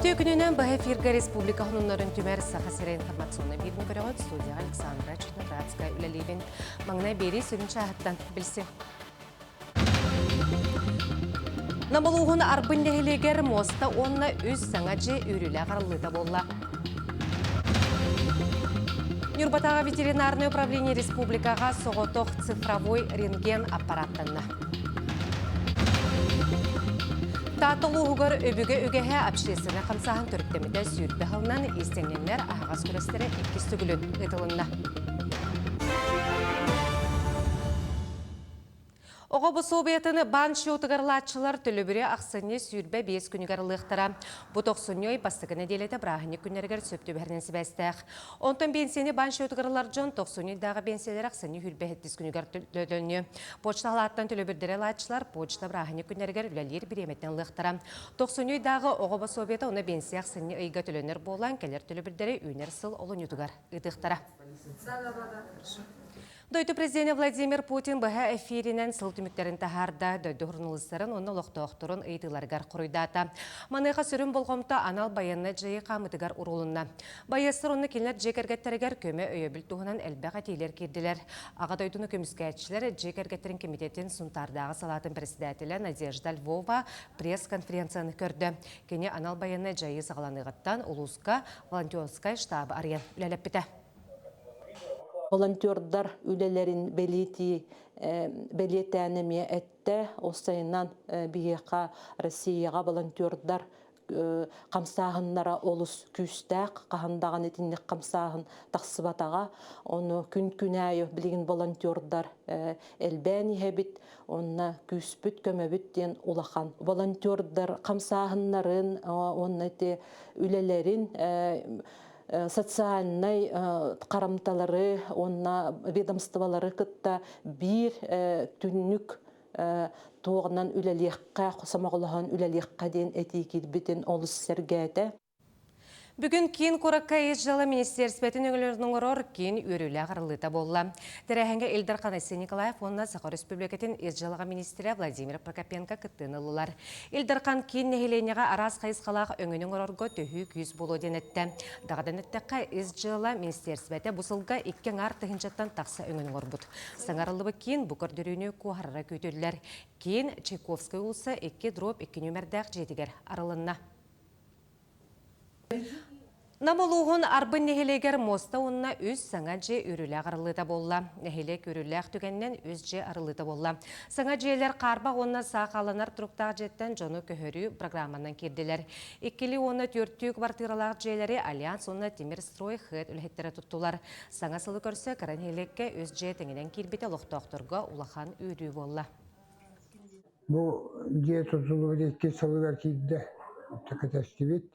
Үтүө күнүнэн баһа эфиргэ республика хонуннарын түмэр Саха сирэ информационнай биирин көрөҕүт студияҕа Александра Черноградская үлэлиибин. Маҥнай биэрии сүрүн чааһыттан билсиҥ. Намылууһун Арбын нэһилиэгэр муоста уонна үс саҥа дьиэ үөрүүлээх арыллыыта буолла. Ньурбатааҕы ветеринарное управление республикаҕа соҕотох цифровой рентген аппараттанна. Таатта улууһугар өбүгэ үгэһэ общественнай хамсааһын төрүттэммитэ 20 сылынан иистэнньэннэр аһаҕас күрэстэрэ иккис төгүлүн ыытылынна. Оҕо босуобуйатын баан счетугар ылааччылар төлөбүрү ахсынньы 25 күнүгэр ылыахтара. Бу тохсунньу ый бастакы нэдиэлэтэ бырааһынньык күннэригэр сөп түбэһэринэн сибээстээх. Онтон биэнсийэни баан счетугар ылар дьон тохсунньу ыйдааҕы биэнсийэлэрэ ахсынньы 27 күнүгэр төлөнүө. Почта халааттан төлөбүрдэри ылааччылар почта бырааһынньык күннэригэр үлэлиир бириэмэтинэн ылыахтара. Тохсунньу ыйдааҕы оҕо босуобуйата уонна биэнсийэ ахсынньы ыйга төлөнөр буолан, кэлэр төлөбүрдэри үүнэр сыл олунньутугар ыытыахтара. Дойду президенэ Владимир Путин быһа эфиринэн сыл түмүктэрин таһаарда, дойду суруналыыстарын уонна олохтоохторун ыйытыыларыгар хоруйдаата. Маныаха сүрүн болҕомто анал байыаннай дьайыы хаамыытыгар уурулунна. Байыастар уонна кинилэр дьиэ кэргэттэригэр көмө-өйөбүл туһунан элбэх этиилэр киирдилэр. Аҕа дойдуну көмүскээччилэр дьиэ кэргэттэрин кэмитиэтин Сунтаардааҕы салаатын председателэ Надежда Львова пресс-конференцияны көрдө. Кини анал байыаннай дьайыы саҕаланыаҕыттан улууска волонтерскай штабы арыйан үлэлэппитэ. Волонтердар үлэлэрин бэлиэтии бэлиэтээн эмиэ эттэ. Ол сайынан биһиэхэ Россияҕа волонтердар хамсааһыннара олус күүстээх, хаһан даҕаны итинник хамсааһын тахсыбатаҕа. Ону күн-күн аайы билигин волонтердар элбээн иһэбит, онно күүспүт, көмөбүт диэн улахан. Волонтердар хамсааһыннарын уонна ити үлэлэрин социальнай харамталары уонна ведомстволары кытта биир түннүк туоҕунан үлэлиэххэ, сомоҕолоһон үлэлиэххэ диэн этии киирбитин олус сэргээтэ. Бүгүн киин куоракка Ис дьыала министиэристибэтин өҥөлөрүн оҥорор киин үөрүүлээх арыллыыта буолла. Тэрээһиҥҥэ Ил Дархан Айсен Николаев уонна Саха Өрөспүүбүлүкэтин Ис дьыалаҕа министрэ Владимир Прокопенко кыттыыны ыллылар. Ил Дархан киин нэһилиэнньэҕэ араас хайысхалаах өҥөнү оҥорорго төһүү күүс буолуо диэн эттэ. Даҕадан эттэххэ, Ис дьыала министиэристибэтэ бу сылга икки аҥаар тыһыынчаттан тахса өҥөнү оҥорбут. Саҥарыллыбыт киин бу көрдөрүүнү куоһарара күүтүллэр. Киин Чайковскай уулусса 2 дробь 2 нүөмэрдээх дьиэтигэр арылынна. Нам улууһун Арбын нэһилиэгэр муоста уонна үс саҥа дьиэ үөрүүлээх арыллыыта буолла. Нэһилиэк үөрүүлээх түгэнинэн үс дьиэ арыллыыта буолла. Саҥа дьиэлэр хаарбах уонна саахалланар туруктаах дьиэттэн дьону көһөрүү программанан киирдилэр. Иккилии уонна түөртүү квартиралаах дьиэлэри Альянс уонна Тимирстрой ХЭТ үлэһиттэрэ туттулар. Саҥа сылы көрсө кыра нэһилиэккэ үс дьиэ тэҥинэн киирбитэ олохтоохторго улахан үөрүү буолла. Бу дьиэ тутуллубут иккис сылыгар киирдэ, кэтэстибит.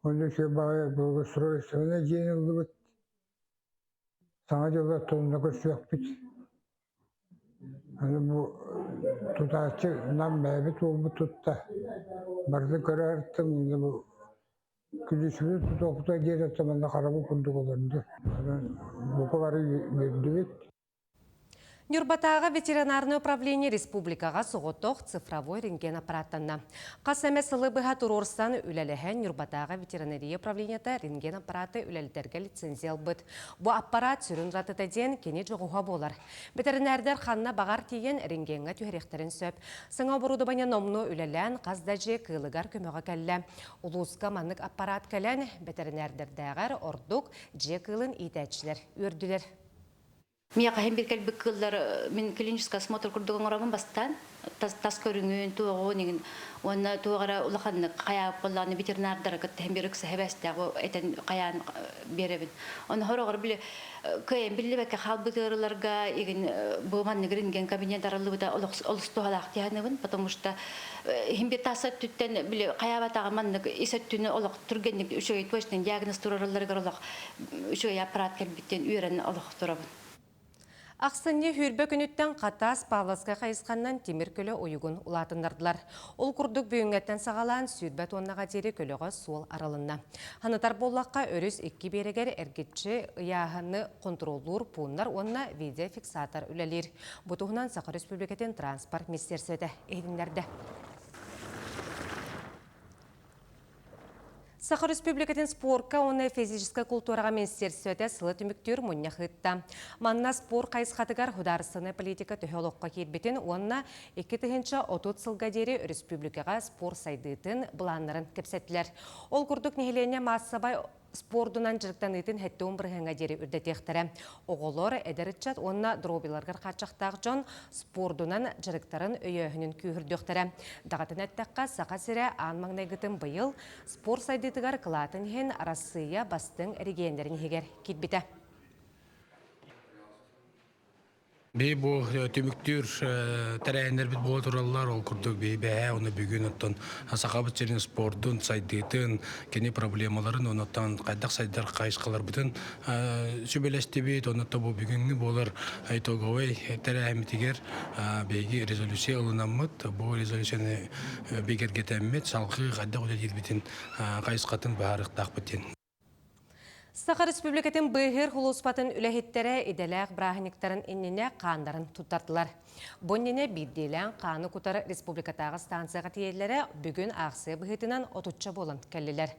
Онно үчүгэй баҕайы благоустройственнай дьиэни ыллыбыт. Саҥа дьыллар тонна көрсүөхпүт. Аны бу тутааччы нам бэйэбит уолбут тутта. Барытын көрө сырыттым, онно бу күлүүсүбүт тутуохпутугар диэри манна харабыл курдук олорду. Онон бука бары үөрдүбүт. Ньурбатааҕы ветеринарнай управление республикаҕа соҕотох цифровой рентген аппараттанна. Хас эмэ сылы быһа туруорсан үлэлэһэн Ньурбатааҕы ветеринария управлениета рентген аппараты үлэлэтэргэ лицензия ылбыт. Бу аппарат сүрүн уратыта диэн кини дьоҕуһа буолар. Бэтэринээрдэр ханна баҕар тиийэн рентгеҥҥэ түһэриэхтэрин сөп. Саҥа оборудование номнуо үлэлээн хас да дьиэ кыылыгар көмөҕө кэллэ. Улууска маннык аппарат кэлэн бэтэринээрдэрдээҕэр ордук дьиэ кыылын иитээччилэр үөрдүлэр. Миэхэ иһин биир кэлбит кыыллар мин клинический осмотр курдук оҥоробун бастаан тас, тас көрүҥүн, туоҕун иҥин уонна туох эрэ улаханнык хайаабыт буоллаҕына ветеринардары кытта иһин биир ыкса эбээстээх этэн хайаан биэрэбин. Ону хороҕор били кыайан биллибэккэ хаалбыт ыарыыларга игин бу маннык рентген кабинет арыллыбыта олус туһалаах дии потому что иһин бир тас өттүттэн били хайаабатаҕы маннык ис өттүнү олох түргэнник үчүгэй точный диагноз туруоралларыгар олох үчүгэй аппарат кэлбиттэн үөрэн олох турабын. Ахсынньы сүүрбэ күнүттэн Хатас Павловскай хайысханнан тимир көлө уйугун улаатыннардылар. Ол курдук бүгүҥҥэттэн саҕалаан сүүрбэ туоннаҕа диэри көлөҕө суол арылынна. Ханатар буоллахха, өрүс икки биэрэгэр эргиччи ыйааһыны хонтуруоллуур пууннар уонна видеофиксатор үлэлиир. Бу туһунан Саха Өрөспүүбүлүкэтин транспорт министиэристибэтэ иһитиннэрдэ. Саха Республикатын спорка уонна физическэй култуураҕа министиэристибэтэ сылы түмүктүүр мунньах ыытта. Манна спорт хайысхатыгар судаарыстыбаннай политика төһө олоххо киирбитин уонна 2030 сылга диэри республикаҕа спорт сайдыытын былааннарын кэпсэттилэр. Ол курдук нэһилиэнньэ маассабай спордунан дьарыктаныытын 70 бырыһыаҥҥа диэри үрдэтиэхтэрэ. Оҕолор, эдэр ыччат уонна доруобуйаларыгар хааччахтаах дьон спордунан дьарыктарын өйөөһүнүн күүһүрдүөхтэрэ. Даҕатан эттэххэ, Саха сирэ аан маҥнайгытын быйыл спорт сайдыытыгар кылаатын иһин Арассыыйа бастыҥ эрэгийиэннэрин иһигэр киирбитэ. Би бу түмүктүүр тэрээһиннэрбит буола тураллар. Ол курдук би бэһээ уонна бүгүн оттон Сахабыт сирин спордун сайдыытын, кини проблемаларын, онуттан хайдах сайдар хайысхаларбытын сүбэлэстибит. Онуттан бу бүгүҥҥү буолар итоговай тэрээһиммитигэр биһиги резолюция ылынаммыт. Бу резолюцияны бигэргэтэммит, салгыы хайдах үлэлиирбитин хайысхатын быһаарыахтаахпыт диэн. Саха Республикатын быыһыыр сулууспатын үлэһиттэрэ идэлээх бырааһынньыктарын иннинэ хааннарын туттардылар. Бу иннинэ биирдиилээн хааны кутар республикатааҕы станцияҕа тиийэллэрэ бүгүн аахсыйа быһыытынан отучча буолан кэллилэр.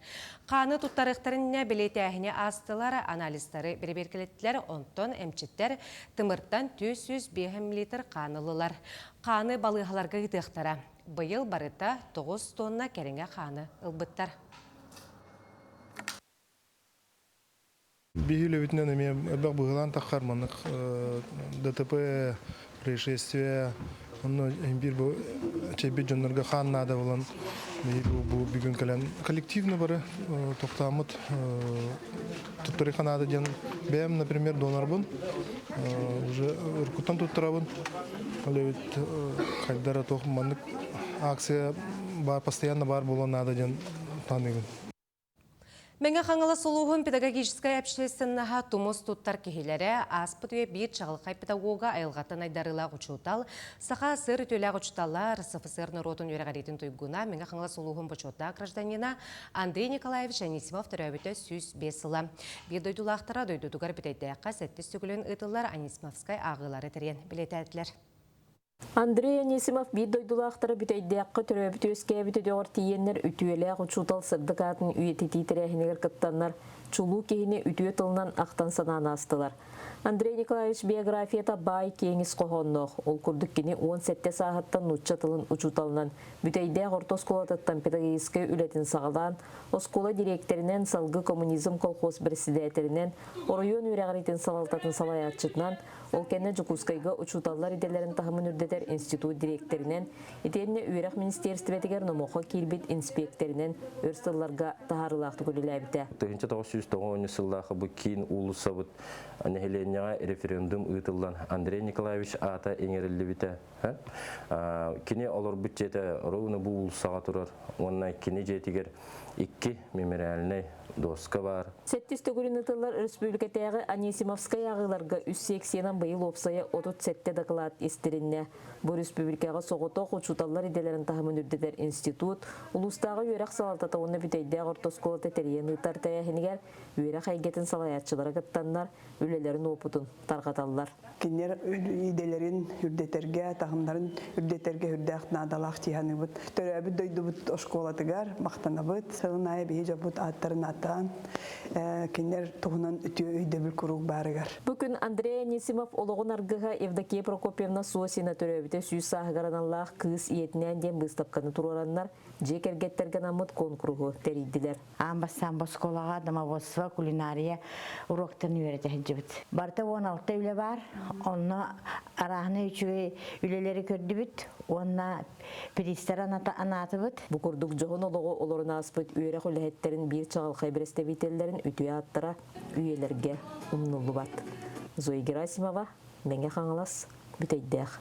Хааны туттарыахтарын иннинэ бэлиэтээһини аастылар, анализтары бэрэбиэркэлэттилэр, онтон эмчиттэр тымыртан 405 мл хаан ыллылар. Хааны балыыһаларга ыытыахтара. Быйыл барыта 9 тонна кэриҥэ хааны ылбыттар. Биһи үлэбитинэн эмиэ элбэх быһыылаан таххар маннык ДТП, происшествие, онно биир бу чэйбит дьоннорго хаан наада буолан бу бүгүн кэлэн коллективно бары тохтооммут туттарыха наада диэн бэйэм, например, донорбун уже уруккуттан туттарабын. Ол эбит хайдара туох маннык акция бар постоянно бар буолуон наада диэн таныыбын. Мэҥэ Хаҥалас улууһун педагогическай общественноһа тумус туттар киһилэрэ, ааспыт үйэ биир чаҕылхай педагога, айылҕаттан айдарыылаах учуутал, саха сыр үтүөлээх учуутала, РСФСР норуотун үөрэҕириитин туйгуна, Мэҥэ Хаҥалас улууһун бочуоттаах гражданина Андрей Николаевич Анисимов төрөөбүтэ 105 сыла. Биир дойдулаахтара дойдутугар Бүтэйдээххэ сэттис төгүлүн ыытыллар Анисимовскай ааҕыылары тэрийэн бэлиэтээтилэр. Андрей Анисимов биир дойдулаахтара Бүтэйдээххэ төрөөбүт-үөскээбит өтөҕөр тиийэннэр үтүөлээх учуутал сырдык аатын үйэтитии тэрээһинигэр кыттаннар чулуу киһини үтүө тылынан ахтан-санаан аастылар. Андрей Николаевич биографията баай киэҥ ис хоһоонноох. Ол курдук кини 17 сааһыттан нуучча тылын учууталынан Бүтэйдээх орто оскуолатыттан педагогическай үлэтин саҕалаан, оскуола дириэктэринэн, салгыы Коммунизм колхоз бэрэссэдээтэлинэн, оройуон үөрэҕириитин салалтатын салайааччытынан, Ол кэннэ Дьокуускайга учууталлар идэлэрин таһымын үрдэтэр институт дириэктэринэн, итиэннэ үөрэх министиэристибэтигэр номоххо киирбит инспиэктэринэн өр сылларга таһаарыылаахтык үлэлээбитэ. 1990 сыллаахы бу киин уулуссабыт нэһилиэнньэҕэ референдум ыытыллан Андрей Николаевич аата иҥэриллибитэ. Кини олорбут дьиэтэ ровно бу уулуссаҕа турар уонна кини дьиэтигэр икки мемориальнай доска баар. Сэттис төгүлүн ыытыллар өрөспүүбүлүкэтээҕи Анисимовскай ааҕыыларга үс секциянан быйыл уопсайа 37 дакылаат истилиннэ. Бу өрөспүүбүлүкэҕэ соҕотох учууталлар идэлэрин таһымын үрдэтэр институт, улуустааҕы үөрэх салалтата уонна Бүтэйдээх орто оскуолата тэрийэн ыытар тэрээһинигэр үөрэх эйгэтин салайааччылара кыттаннар, үлэлэрин уопутун тарҕаталлар. Кинилэр идэлэрин үрдэтэргэ, таһымнарын үрдэтэргэ үрдээх наадалаах дии саныыбыт. Төрөөбүт дойдубут оскуолатыгар махтанабыт. Сылын аайы биһи дьоммут ааттарын ааттаан, кинилэр туһунан үтүө өйдөбүл куруук баарыгар. Бу күн Андрей Анисимов олоҕун аргыһа Евдокия Прокопьевна Сосина төрөөбүтэ сүүс сааһыгар аналлаах Кыыс ийэтинээн диэн быыстапканы туруораннар, дьиэ кэргэттэргэ анаммыт куонкуруһу тэрийдилэр. Аан бастаан оскуолаҕа домоводство, кулинария уруоктарын үөрэтэ сылдьыбыт. Барыта 16 үлэ баар. Онно арааһынай үчүгэй үлэлэри көрдүбүт уонна призтары анаатыбыт. Бу курдук дьоһун олоҕу олорон ааспыт үөрэх үлэһиттэрин биир чаҕылхай бэрэстэбиитэллэрин үтүө ааттара үйэлэргэ умнуллубат. Зоя Герасимова, Мэҥэ Хаҥалас, Бүтэйдээх.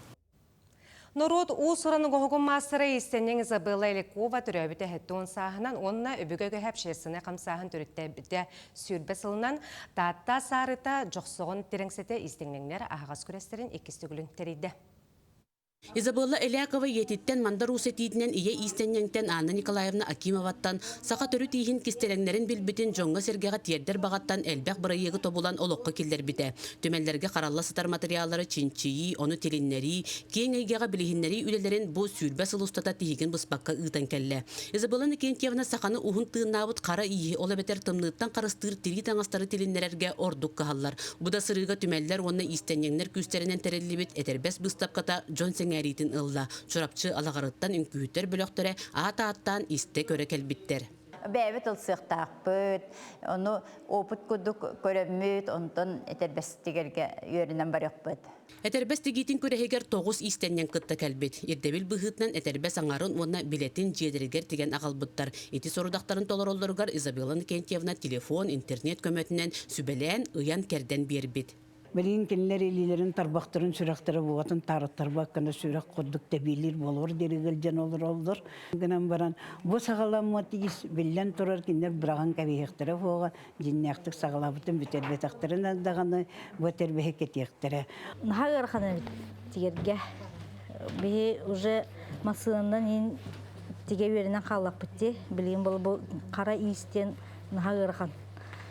Норуот уус-уран оҥоһугун маастара иистэнньэҥ Изабелла Элякова төрөөбүт эһэттэн сааһынан уонна өбүгэ үгэһэ общественнай хамсааһын төрүттээбитэ 20 сылынан Таатта Саарыта Дьохсоҕон Тирэҥсэтэ иистэнньэҥнэр аһаҕас күрэстэрин иккис төгүлүн тэрийдэ. Изабелла Элякова ийэтиттэн Мандар Уус этиитинэн ийэ иистэнньэҥтэн Анна Николаевна Акимоваттан саха төрүт ииһин кистэлэҥнэрин билбитин дьоҥҥо-сэргэҕэ тиэрдэр баҕаттан элбэх бырайыагы тобулан олоххо киллэрбитэ. Түмэллэргэ харалла сытар матырыйааллары чинчийии, ону тилиннэрии, киэҥ эйгэҕэ билиһиннэрии үлэлэрин бу 20 сыл устата тиһигин быспакка ыытан кэллэ. Изабелла Иннокентьевна саханы уһун тыыннаабыт хара ииһи, ол эбэтэр тымныыттан харыстыыр тирии таҥастары тилиннэрэргэ ордук кыһаллар. Бу да сырыыга түмэллэр уонна иистэнньэҥнэр күүстэринэн тэриллибит этэрбэс быыстапката дьон сэҥээриитин ылла. Чурапчы Алаҕарыттан үҥкүүһүттэр бөлөхтөрө аат ааттаан истэ-көрө кэлбиттэр. Бэйэбит ылсыахтаахпыт, ону опыт курдук көрөммүт, онтон этэрбэстигэргэ үөрэнэн барыахпыт. Этэрбэс тигиитин күрэһигэр тоҕус иистэнньэҥ кытта кэлбит. Ирдэбил быһыытынан этэрбэс аҥарын уонна билэтин дьиэлэригэр тигэн аҕалбыттар. Ити сорудахтарын толороллоругар Изабелла Иннокентьевна телефон, интернет көмөтүнэн сүбэлээн, ыйан-кэрдэн биэрбит. Билигин кинилэр илиилэрин тарбахтарын сүрэхтэрэ бугатын таарыттарбат гына сүрэх курдук тэбиилиир буолуор диэри ыалдьан олороллор. Гынан баран бу саҕаламмыт ис биллэн турар кинилэр быраҕан кэбиһиэхтэрэ суоҕа, дьиҥнээхтик саҕалаабытын бүтэрбэтэхтэринэ даҕаны бу этэрбэһи кэтиэхтэрэ. Наһаа ыарахан эбит тигэргэ. Биһи уже массыынанан иин тигэ үөрэнэн хааллахпыт дии. Билигин бу хара иистэн наһаа ыарахан.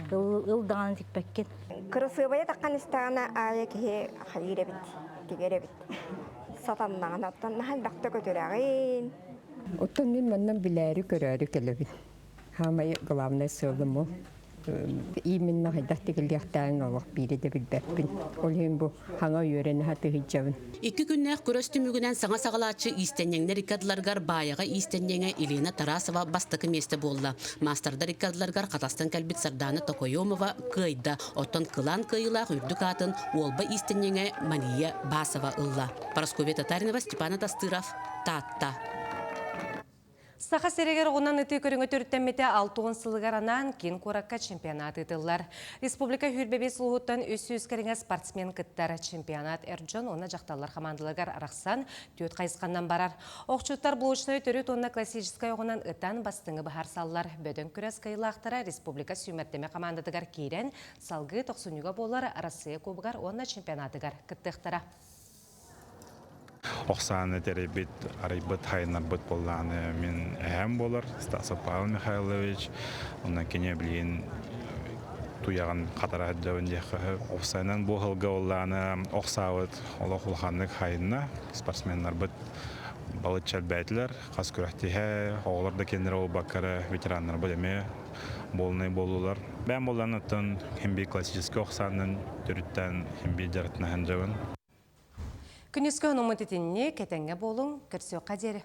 Ыл даҕаны тикпэккин. Кырасыабайа таххан истэҕинэ аайы киһи хайыыр эбит, тигэр эбит. Сатаннаҕына оттон наһаа элбэхтэ көтүрэҕин. Оттон мин манна билээри-көрөөрү кэлэбин. Хаамай главное сыалым ол. Именно хайдах тигиллиэхтээҕин олох биири да билбэппин. Ол иһин бу хаҥа үөрэнэ сатыһыдьабын. Икки күннээх күрэс түмүгүнэн саҥа саҕалааччы иистэнньэҥнэр икки ардыларыгар Баайаҕа иистэнньэҥэ Елена Тарасова бастакы миэстэ буолла. Маастардар икки ардыларыгар Хатастан кэлбит Сардаана Токоемова кыайда. Оттон кылаан кыайыылаах үрдүк аатын Уолба иистэнньэҥэ Мария Басова ылла. Парасковья Татаринова, Степан Атастыров, Таатта. Саха сиригэр оҕунан ытыы көрүҥэ төрүттэммитэ 60 сылыгар анаан киин куоракка чемпионат ыытыллар. Республика 25 улууһуттан 300 кэриҥэ спортсмен кыттар. Чемпионат эр дьон уонна дьахталлар хамаандаларыгар арахсан түөрт хайысханнан барар. Охчуттар блочнай төрүт уонна классическай оҕунан ытан бастыҥы быһаарсаллар. Бөдөҥ күрэс кыайыылаахтара республика сүүмэрдэмэ хамаандатыгар киирэн, салгыы тохсунньуга буолар Арассыыйа Кубогар уонна чемпионатыгар кыттыахтара. Охсааны тэрийбит, арыйбыт, хайыннарбыт буоллаҕына мин эһээм буолар, Стасов Павел Михайлович. Онон кини билигин туйаҕын хатара сылдьабын диэххэ сөп. Уопсайынан бу сылга буоллаҕына охсаабыт олох улаханнык хайынна. Спортсменнарбыт балычча элбээтилэр. Хас күрэхтиһэ, оҕолор да кинилэр буолбакка эрэ ветераннарбыт эмиэ буолунай буоллулар. Бэйэм буоллаҕына оттон хим биир классическай охсаанынан төрүттээн хим биир дьарыктана сылдьабын. Күнүскү онуммут итинник, этэҥҥэ буолуҥ, көрсүөххэ диэри.